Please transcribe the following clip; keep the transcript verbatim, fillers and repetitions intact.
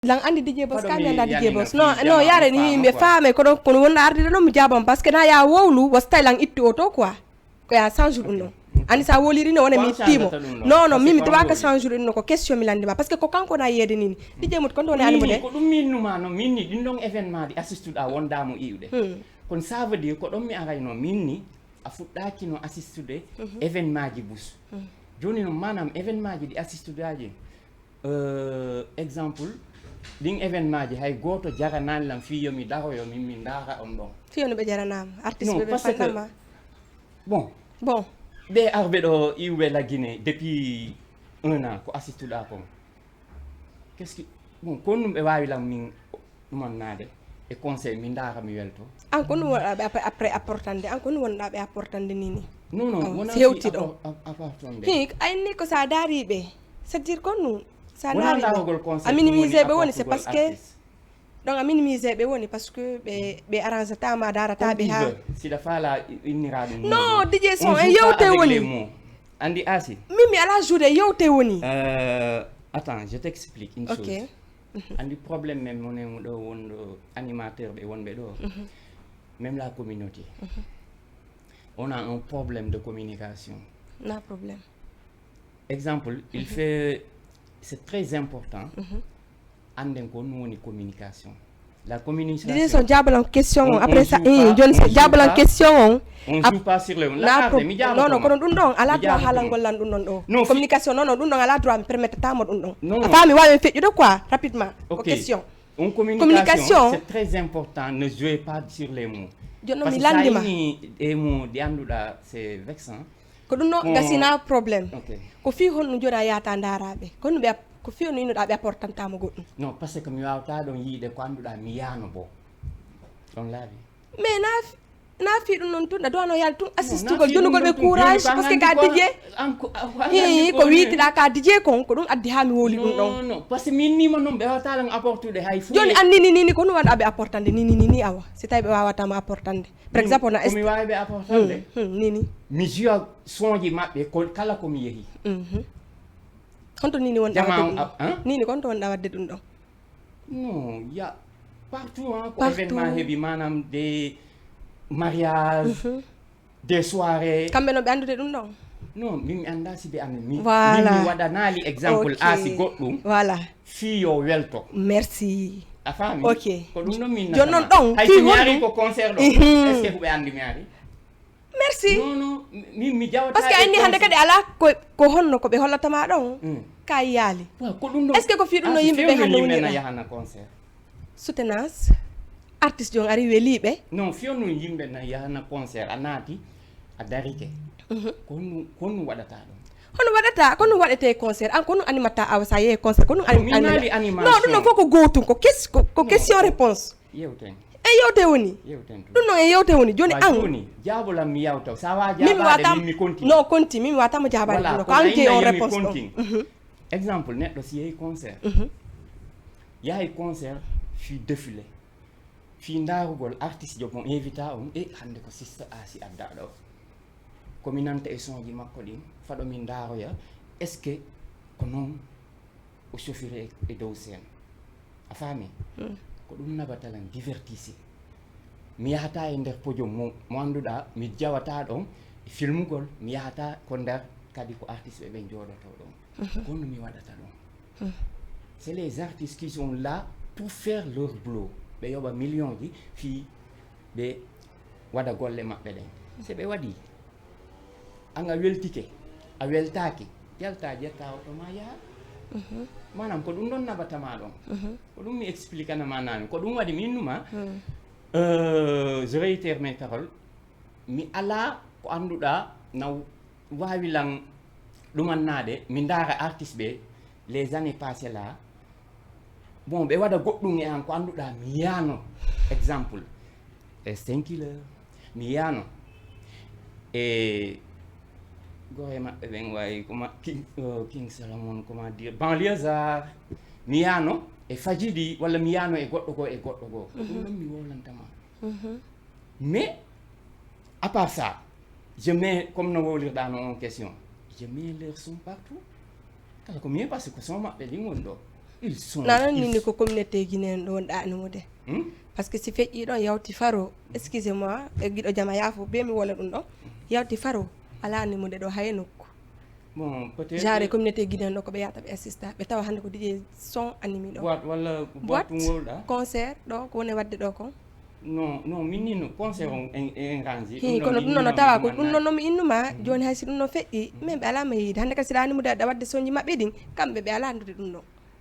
Lan andi D J Boss, ka mi anda D J Boss. Non, non, yare ni mi faame ko ɗon, kono wonno arde ɗon mi jaabam, parce que na ya wowlu, was tay lan ittu oto quoi. Ko ya change ɗum ɗon. Andi sa woliri no wona mi timo. Non, non, mimi to waka change ɗum no ko question mi landi ma, parce que ko kanko na yede nini. D J Mut ko ɗon ani mo de. Ko ɗum min numa no min ni ɗin ɗon événement ɗi assistuɗa wonda mo iwde. Kono ça veut dire ko ɗon mi arayno min ni a fuɗɗaki no assistude événement ji bus. Joni non manam événement ji ɗi assistudaji. Euh, exemple, ɗin événement ji hay gooto jaranaani lan fii yo mi daroyo min mi ndaara on ɗon. Fii no ɓe jaranaama artiste ɓe ɓe fallama. Bon, bon, ɓe arɓe ɗo iwɓe la Guinée depuis un an ko assistuɗa kon. Qu'est-ce que, bon, kon ɗum ɓe waawi lan min ɗumannaade e conseil mi ndaara mi welto. An ko ɗum wonɗa ɓe après apportande, an ko ɗum wonɗa ɓe apportande nini? Non non, wona si hewti ɗo apportande. Hi ay ni ko sa daari ɓe, c'est dire kon ɗum sa daari ɓe a minimise ɓe woni c'est parce que donc a minimise ɓe woni parce que ɓe ɓe arrange tama darata ɓe ha. Sida fala innira ɗum non, D J son e yewte woni. Andi asi mimi ala joude yewte woni. Euh, attends, je t'explique une chose. Andi problème même monen ɗo wonɗo animateur ɓe wonɓe ɗo, même la communauté, on a un problème de communication. Na problème. Exemple, il fait, c'est très important anden ko no woni communication. La communication. Didi son jabalan question on après ça, eh, joni so jabalan question on. On joue pas sur le non non, kono ɗum ɗon ala droit haalangol lan ɗum ɗon ɗo. Communication non non, ɗum ɗon ala droit mi permettetamo ɗum ɗon. A faami wawi feƴƴude quoi rapidement. Ko question. On communication, c'est très important, ne jouez pas sur les mots. Joni mi landima e mo di anduɗa c'est vexant. Ko ɗum no gasina problème. Ko fii honno joni a yahata ndaaraɓe ko honno ɓe ko fii honno innoɗa ɓe apportantama goɗɗum? Non, parce que mi wawata ɗon yiide ko anduɗa mi yano bo ɗon laabi. Mais na na fii ɗum noon tun ɗa dowano yaade tun assistugol jonugol ɓe courage parce que ka dijee. Hi ko witiɗa ka dijee kon ko ɗum addi ha mi wowli ɗum ɗon. Parce que min nima noon ɓe wawata lan apportude hay fu joni an nini nini ko ɗum waɗa ɓe apportande nini nini awa si tawi ɓe wawatama apportande. Par exemple na est mi wawi ɓe apportande nini mi jiwa sonji maɓɓe ko kala komi yeehi. Honto nini wonɗa wadde ɗum ɗon? Nini ko honto wonɗa wadde ɗum ɗon? Non, ya partout hein, ko événement heɓi manam des mariages, des soirées. Kamɓe no ɓe andude ɗum ɗon? Non, min mi anda si ɓe andi mi. Voilà. Min mi waɗanali exemple asi goɗɗum. Voilà. Fii yo welto. Merci. A faami? Ok. Ko ɗum ɗon min joni noon ɗon fii mi ari ko concert ɗo. Est ce que huɓe andi mi ari? Merci. Non non, min mi jawata. Parce que anni hande kadi ala ko ko honno ko ɓe hollatama ɗon ka yaali. Est ce que ko fii ɗum no yimɓe ɓe hande woni yahana concert? Soutenance artiste on ari weliɓe. Non fii on ɗum yimɓe na yahana concert a naati a darike. Ko honɗum waɗata ɗon? Hono waɗata ko ɗum waɗete concert an ko ɗum animata awa sa yehe concert ko ɗum animata. Non ɗum ɗon fof ko gotum ko question réponse. Yewten. E yewte woni. Yewten ɗum ɗon e yewte woni joni an joni jaabolam mi yawta sa wa jaabade min mi continue. Non continue min mi watama jaabade ɗum ko an jeyi on réponse ɗo. Exemple neɗɗo si yehi concert yahay concert fi défilé fi ndaarugol artiste jo mo invita on e hande ko sista asi adda ɗo komi nanta e sonji makko ɗin faɗo min ndaaroya est ce que ko noon o sofiri e dow seen a faami. Ko ɗum nabata lan divertise mi yahata e nder podium mo mo annduɗa mi jawata ɗon e filmugol mi yahata ko nder kadi ko artiste ɓe ɓen jooɗoto ɗon. Kono mi waɗata ɗon c'est les artistes qui sont là pour faire leur boulot ɓe yoɓa million ji fii ɓe waɗa golle maɓɓe ɗen. Se ɓe waɗi an a weltike a weltaki jalta jetta oto ma yaha. Manam ko ɗum ɗon nabatama ɗon. Ko ɗum mi expliquanama nani ko ɗum waɗi mi innuma. Euh, je réitère mes paroles mi ala ko annduɗa na wawi lan ɗumannaade mi ndaara artiste ɓe les années passé là. Bon ɓe waɗa goɗɗum e an ko annduɗa mi yano exemple e cinq kilo mi yano e gore maɓɓe ɓen wawi koma king, uh, king salomon comment dire banlieusard mi yano e fajidi walla mi yano e goɗɗo goo e goɗɗo goo ko ɗum ɗon mi wowlantama. Mais à part ça je mets comme no wowlirɗa no on question je mets leur son partout kala ko miin parce que ko son maɓɓe ɗin woni ɗo. Ils sont Nanon ils- nini ko communauté guinéen ɗo wonɗa animude. Hmm? Parce que si feƴƴi ɗon yawti faro, excusez moi, e giɗo jama yaafo be mi wola ɗum ɗon. Yawti faro, ala animude ɗo hay nokku. Bon, peut-être Genre communauté guinéen ɗo ko ɓe yata ɓe assista, ɓe tawa hande ko D J son animi ɗo. Boîte walla Boîte, boîte ngolɗa. Concert ɗo ko woni wadde ɗo kon. Non, non, min ni no concert on en en range. Hi kono ɗum noon no tawa ko ɗum noon no mi innuma joni hay si ɗum no feƴƴi, min ɓe ala ma yiide hande kadi si ɗa animude aɗa wadde sonji maɓɓe ɗin, kamɓe ɓe ala andude ɗum ɗon.